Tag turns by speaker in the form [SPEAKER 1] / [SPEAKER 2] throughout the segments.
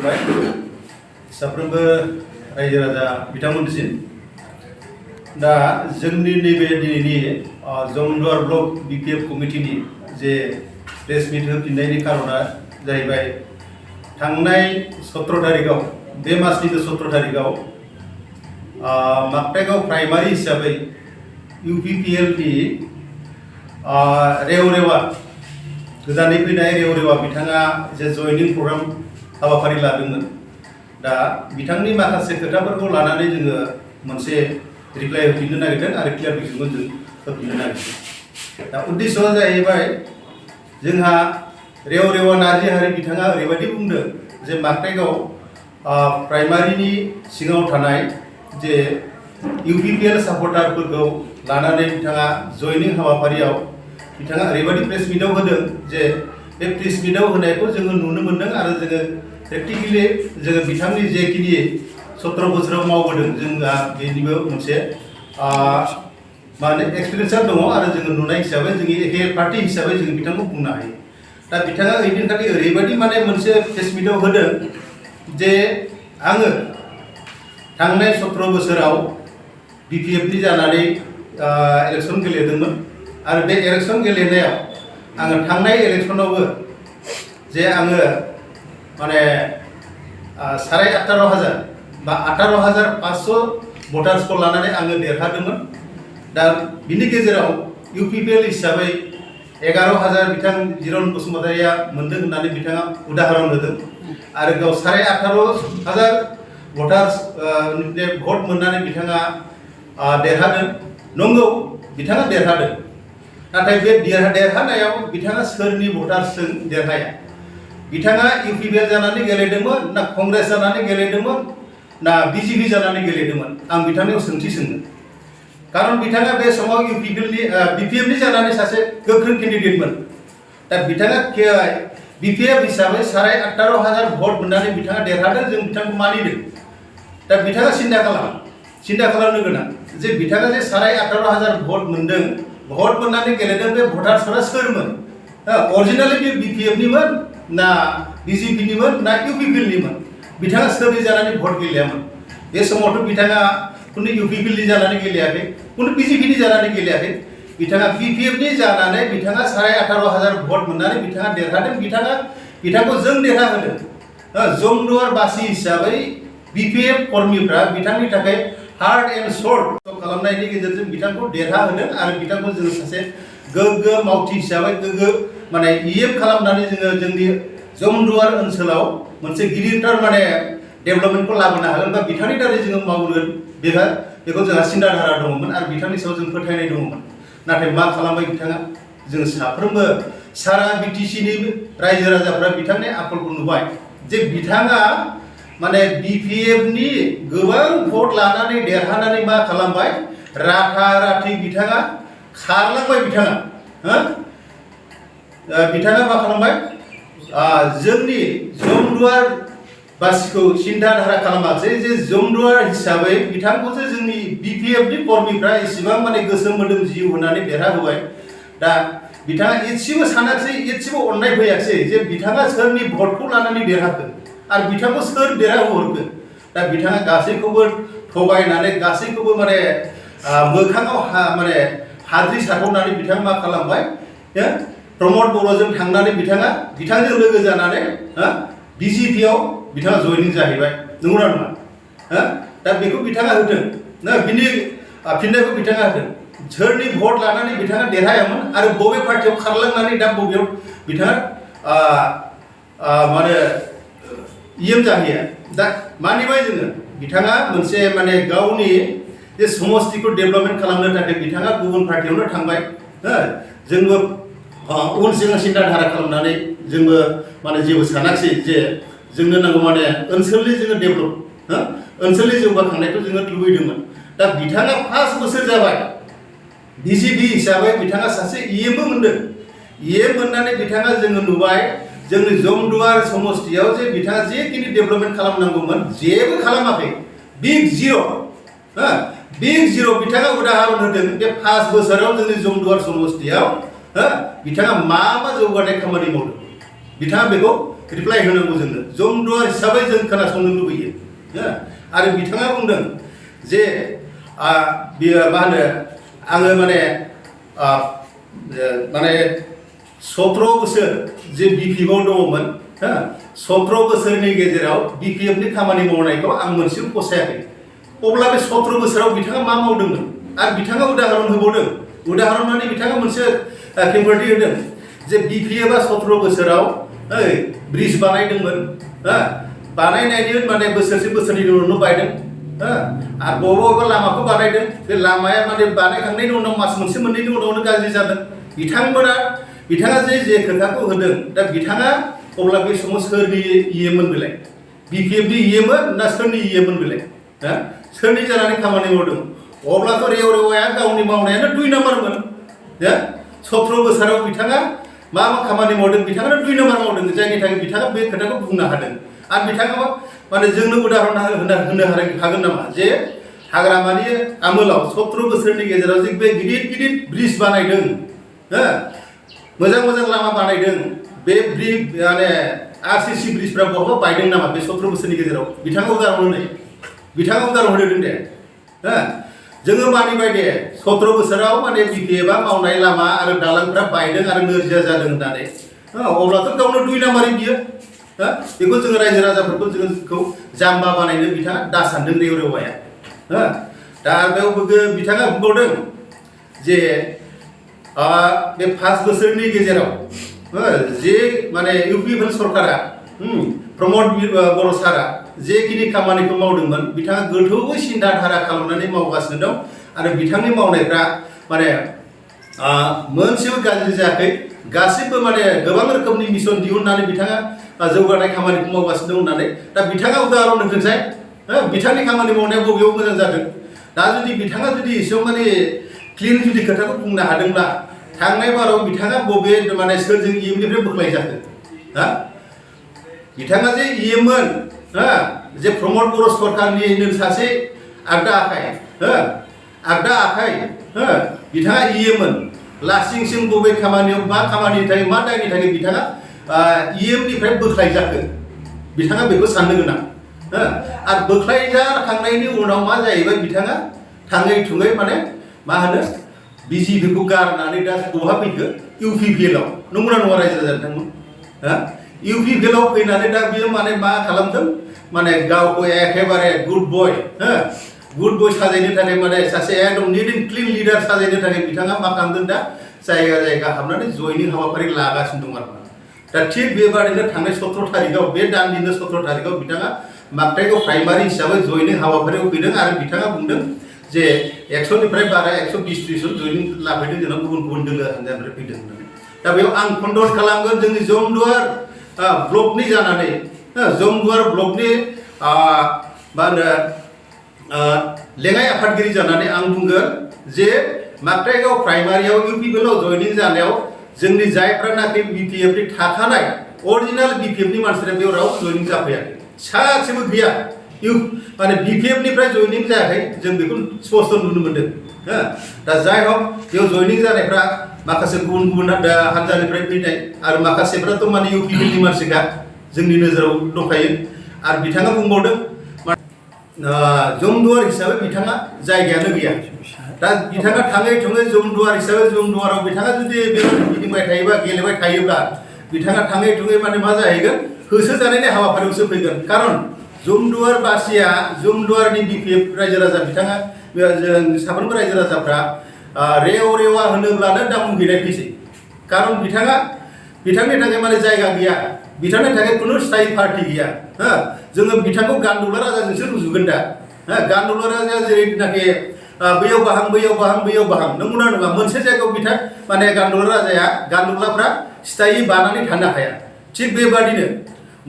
[SPEAKER 1] थाबाय साफ्रोमबो रायजो राजा बिथांमोननिसिम दा जोंनि नैबे दिनैनि जमदुवार ब्लक BPF कमिटिनि जे प्रेस मिट होफिननायनि कारना जाहैबाय थांनाय 17 तारिखआव बे मासनि 17 तारिखआव माकटाइगाव प्राइमारि हिसाबै UPPL नि रेवरेवा गोजानै फैनाय रेवरेवा बिथाङा जे जयनिं प्रग्राम हाबाफारि लादोंमोन दा बिथांनि माखासे खोथाफोरखौ लानानै जोङो मोनसे रिप्लाइ होफिननो नागिरदों आरो क्लियारिफिकेसनखौ जों होफिननो नागिरदों दा उद्देश्यआ जाहैबाय जोंहा रेवरेवा नार्जिहारि बिथाङा ओरैबायदि बुंदों जे माकटाइगाव प्राइमारिनि सिङाव थानाय जे UPPL सापर्टारफोरखौ लानानै बिथाङा जयनिं हाबाफारियाव बिथाङा ओरैबायदि प्रेस मिटआव होदों जे बे प्रेस मिटआव होनायखौ जोङो नुनो मोन्दों आरो जोङो प्रेक्टिकेलि जोङो बिथांनि जेखिनि 17 बोसोराव मावबोदों जोंहा बेनिबो मोनसे माने एक्सपिरियेन्सआ दङ आरो जोङो नुनाय हिसाबै जोंनि एखे पार्टी हिसाबै जों बिथांखौ बुंनो हायो दा बिथाङा ओइदिनखालि ओरैबायदि माने मोनसे प्रेस मिटआव होदों जे आङो थांनाय 17 बोसोराव BPF नि जानानै इलेक्शन गेलेदोंमोन आरो बे इलेक्शन गेलेनायाव आङो थांनाय इलेक्शनावबो जे आङो माने 18,500 बा 18,500 भटार्सखौ लानानै आङो देरहादोंमोन दा बिनि गेजेराव UPPL हिसाबै 11,000 बिथां जिरन बसुमतारिया मोन्दों होननानै बिथाङा उदाहरन होदों आरो गाव 18,500 भटार्स भट मोननानै बिथाङा देरहादों नंगौ बिथाङा देरहादों नाथाय बे देरहानायाव बिथाङा सोरनि भटार्सजों देरहाया बिथाङा UPPL जानानै गेलेदोंमोन ना कंग्रेस जानानै गेलेदोंमोन ना BJP जानानै गेलेदोंमोन आं बिथांनियाव सोंथि सोंनो कारण बिथाङा बे समाव BPF नि जानानै सासे गोख्रों केन्डिडेटमोन दा बिथाङा BPF हिसाबै 18,500 भट मोननानै बिथाङा देरहादों जों बिथांखौ मानिदों दा बिथाङा सिन्था खालामनो गोनां जे बिथाङा जे 18,500 भट मोनदों भट मोननानै गेलेदों बे भटार्सफोरा सोरमोन अरिजिनेलि बे BPF निमोन ना BJP निमोन ना UPPL निमोन बिथाङा सोरनि जानानै भट गेलेयामोन बे समावथ' बिथाङा कुनु UPPL नि जानानै गेलेयाखै कुनु BJP नि जानानै गेलेयाखै बिथाङा BPF नि जानानै बिथाङा 18,500 भट मोननानै बिथाङा देरहादों बिथांखौ जों देरहाहोदों जमदुवारबासि हिसाबै BPF कर्मीफ्रा बिथांनि थाखाय हार्ड एन्ड सल्ट खालामनायनि गेजेरजों बिथांखौ देरहाहोदों आरो बिथांखौ जों सासे गोग्गो मावथि हिसाबै गोग्गो माने EM खालामनानै जोङो जोंनि जमदुवार ओनसोलाव मोनसे गिदिरथार माने डेभेलपमेन्टखौ लाबोनो हागोन बा बिथांनि दारै जोङो मावगोन बेखौ जोंहा सिन्ताधारा दङमोन आरो बिथांनि सायाव जों फोथायनाय दङमोन नाथाय मा खालामबाय बिथाङा जों साफ्रोमबो सारा BTC नि रायजो राजाफ्रा बिथांनि आखलखौ नुबाय जे बिथाङा माने BPF नि गोबां भट लानानै देरहानानै मा खालामबाय राथि बिथाङा खारलांबाय बिथाङा मा खालामबाय जोंनि जमदुवार बासिखौ सिन्ताधारा खालामाखै जे जमदुवार हिसाबै बिथांखौसो जोंनि BPF नि कर्मीफ्रा एसेबां माने गोसो मोदोम जिउ होनानै देरहाहोबाय दा बिथाङा एसेबो सानाखै एसेबो अननाय फैयाखै जे बिथाङा सोरनि भटखौ लानानै देरहाखो आरो बिथांखौ सोर देरहाहरखो दा बिथाङा गासैखौबो थगायनानै गासैखौबो माने मोखाङाव माने हाद्रि सारबावनानै बिथाङा मा खालामबाय प्रमद बर'जों थांनानै बिथांजों लोगो जानानै BJP आव बिथाङा जयनिं जाहैबाय नंगौना नङा दा बेखौ बिथाङा होदों बिनि फिननायखौ बिथाङा होदों सोरनि भट लानानै बिथाङा देरहायामोन आरो बबे पार्टियाव खारलांनानै दा बबेयाव बिथाङा माने EM जाहैया दा मानिबाय जोङो बिथाङा मोनसे माने गावनि जे समस्तिखौ डेभेलपमेन्ट खालामनो थाखाय बिथाङा गुबुन पार्टियावनो थांबाय जोंबो उन सिगां सिन्ताधारा खालामनानै जोंबो माने जेबो सानाखै जे जोंनो नांगौ माने ओनसोलनि जोङो डेभेलप ओनसोलनि जौगाखांनायखौ जोङो लुबैदोंमोन दा बिथाङा 5 बोसोर जाबाय BJP हिसाबै बिथाङा सासे EM मोनदों EM मोननानै बिथाङा जोङो नुबाय जोंनि जमदुवार समस्तियाव जे बिथाङा जेखिनि डेभेलपमेन्ट खालामनांगौमोन जेबो खालामाखै बिग जिर' बिथाङा उदाहरन होदों बे 5 बोसोराव जोंनि जमदुवार समस्तियाव बिथाङा मा जौगानाय खामानि मावदों बिथाङा बेखौ रिप्लाइ होनांगौ जोंनो जमदुवार हिसाबै जों खोनासंनो लुबैयो आरो बिथाङा बुंदों जे बियो मा होनो आङो माने 17 बोसोर जे बिपिएफआव दङमोन 17 बोसोरनि गेजेराव बिपिएफनि खामानि मावनायखौ आं मोनसेबो फसायाखै अब्ला बे 17 बोसोराव बिथाङा मा मावदोंमोन आरो बिथाङा उदाहरन होबावदों उदाहरन माने बिथाङा मोनसे खेंफोरथि होदों जे बिपिएफआ 17 बोसोराव ब्रिज बानायदोंमोन बानायनायनि माने बोसोरसे बोसोरनि उनावनो बायदों आरो बबेबा लामाखौ बानायदों बे लामाया माने बानायखांनायनि उनाव मास मोनसे मोननैनि उनावनो गाज्रि जादों बिथाङा जे खोथाखौ होदों दा बिथाङा अब्ला बे समाव सोरनि इएमोन बेलाय बिपिएफनि इएमोन ना सोरनि इएमोन बेलाय सोरनि जानानै खामानि मावदों अब्लाथ' रेवरेवाया गावनि मावनायानो 2 नाम्बारमोन 17 बोसोराव बिथाङा मा खामानि मावदों बिथाङानो 2 नाम्बार मावदों जायनि थाखाय बिथाङा बे खोथाखौ बुंनो हादों आरो बिथाङा माने जोंनो उदाहरन होनो हागोन नामा जे हाग्रामानि आमोलाव 17 बोसोरनि गेजेराव जे बे गिदिर ब्रिज बानायदों मोजां लामा बानायदों बे माने आरसीसी ब्रिजफ्रा बहाबा बायदों नामा बे 17 बोसोरनि गेजेराव बिथाङा उदाहरन होदों दे जोङो मानिबाय दे 17 बोसोराव माने बिपिएफआ मावनाय लामा आरो दालांफ्रा बायदों आरो नोरजिया जादों होननानै अब्लाथ' गावनो 2 नाम्बारनि बियो बेखौ जोङो रायजो राजाफोरखौ जोंखौ जाम्बा बानायनो बिथाङा दा सानदों रेवरेवाया दा बेयाव बिथाङा बुंबावदों जे बे 5 बोसोरनि गेजेराव जे माने इउपिएफएल सरकारा प्रमद बर' सारा जेखिनि खामानिखौ मावदोंमोन बिथाङा गोथौयै सिन्था धारा खालामनानै मावगासिनो दं आरो बिथांनि मावनायफ्रा माने मोनसेबो गाज्रि जायाखै गासिबो माने गोबां रोखोमनि मिशन दिहुननानै बिथाङा जौगानाय खामानिखौ मावगासिनो दं होननानै दा बिथाङा उदाहरन होदोंसाय बिथांनि खामानि मावनाया बबेयाव मोजां जादों दा बिथाङा एसेबां माने क्लिन खोथाखौ बुंनो हादोंब्ला थांनाय बाराव बिथाङा बबे माने सोरजों इएमनिफ्राय बोख्लाय जाखो बिथाङा जे इएममोन जे प्रमद बर' सरकारनि सासे आगदा आखाइ बिथाङा इएममोन लासिंसिं बबे खामानियाव मा खामानिनि थाखाय मा दायनि थाखाय बिथाङा इएमनिफ्राय बोख्लाय जाखो बिथाङा बेखौ साननो गोनां आरो बोख्लायजाखांनायनि उनाव मा जाहैबाय बिथाङा थाङै थुङै माने मा होनो बिजेपिखौ गारनानै दा बहा फैखो इउपिपिएलआव नंगौना नङा रायजो राजा नोंथांमोन इउपिपिएलआव फैनानै दा बियो माने मा खालामदों माने गावखौ एखेबारे गुड बय साजायनो थाखाय माने सासे एकदम निट एन्ड क्लिन लिडार साजायनो थाखाय बिथाङा मा खालामदों दा जायगा हाबनानै जयनिं हाबाफारि लागासिनो दं आरो दा थिग बेबादिनो थांनाय 17 तारिखआव बे दाननिनो 17 तारिखआव बिथाङा माक्लाखौ प्राइमारि हिसाबै जयनिं हाबाफारियाव फैदों आरो बिथाङा बुंदों जे 100निफ्राय बारा 120 जन जयनिं लाफैदों जोंनाव गुबुन दोलो हान्जानिफ्राय फैदों होननानै दा बेयाव आं खन्डन खालामगोन जोंनि जमदुवार ब्लकनि जानानै जमदुवार ब्लकनि मा होनो लेङाइ आफादगिरि जानानै आं बुंगोन जे माक्लागाव प्राइमारियाव इउपिपिएलआव जयनिं जानायाव जोंनि जायफ्रानाखि बिपिएफनि थाखानाय अरिजिनाल बिपिएफनि मानसिफ्रा बेयाव रावबो जयनिं जाफैयाखै सासेबो गैया माने बिपिएफनिफ्राय जयनिं जायाखै जों बेखौ स्पष्ट नुनो मोन्दों दा जाय हक बेयाव जयनिं जानायफ्रा माखासे गुबुन हान्जानिफ्राय फैनाय आरो माखासेफ्राथ' माने इउपिपिएलनि मानसिखा जोंनि नोजोराव दंखायो आरो बिथाङा बुंबावदों जमदुवार हिसाबै बिथाङा जायगायानो गैया दा बिथाङा थाङै थुङै जमदुवार हिसाबै जमदुवाराव बिथाङा जुदि बेबायदि गिदिंबाय थायोबा गेलेबाय थायोब्ला बिथाङा थाङै थुङै माने मा जाहैगोन होसोजानायनि हाबाफारियावसो फैगोन खारन जमदुवार बासिया जमदुवारनि बिपिएफ रायजो राजा बिथाङा जों साफ्रोमबो रायजो राजाफ्रा रेवा होनोब्लानो दा मुगैनाय फैसै खारन बिथांनि थाखाय माने जायगा गैया बिथांनि थाखाय खुनु स्थायी पार्टी गैया जोङो बिथांखौ गान्दुला राजाजोंसो रुजुगोन दा गान्दुला राजाया जेरैनाखि बैयाव बाहां नंगौना नङा मोनसे जायगायाव माने गान्दुलाफ्रा स्थायी बानानै थानो हाया थिग बेबादिनो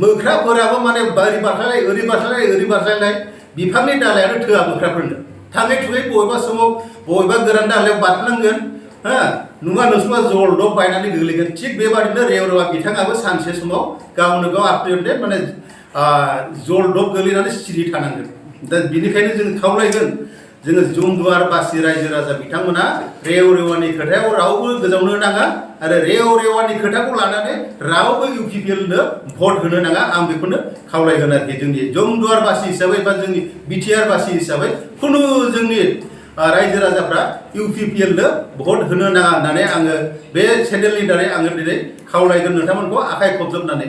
[SPEAKER 1] मोख्राफोराबो माने ओरै बारस्लायलाय बिफांनि दालायानो थोआ मोख्राफोरनो थाङै थुङै बबेबा समाव बबेबा गोरान दालायाव बारनांगोन नुवा नुसुवा जलदब बायनानै गोग्लैगोन थिग बेबादिनो रेवरेवा बिथाङाबो सानसे समाव गावनो गाव आपडेट माने जलदब गोग्लैनानै सिरि थानांगोन दा बिनिखायनो जों खावलायगोन जोङो जमदुवार बासि रायजो राजा बिथांमोना रेव रेवानि खोथायाव रावबो गोजावनो नाङा आरो रेव रेवानि खोथाखौ लानानै रावबो इउपिपिएलनो भट होनो नाङा आं बेखौनो खावलायगोन आरोखि जोंनि जमदुवार बासि हिसाबै बा जोंनि बिटिआर बासि हिसाबै खुनु जोंनि रायजो राजाफ्रा इउपिपिएलनो भट होनो नाङा होननानै आङो बे चेनेलनि दारै आङो दिनै खावलायगोन नोंथांमोनखौ आखाइ खबजोबनानै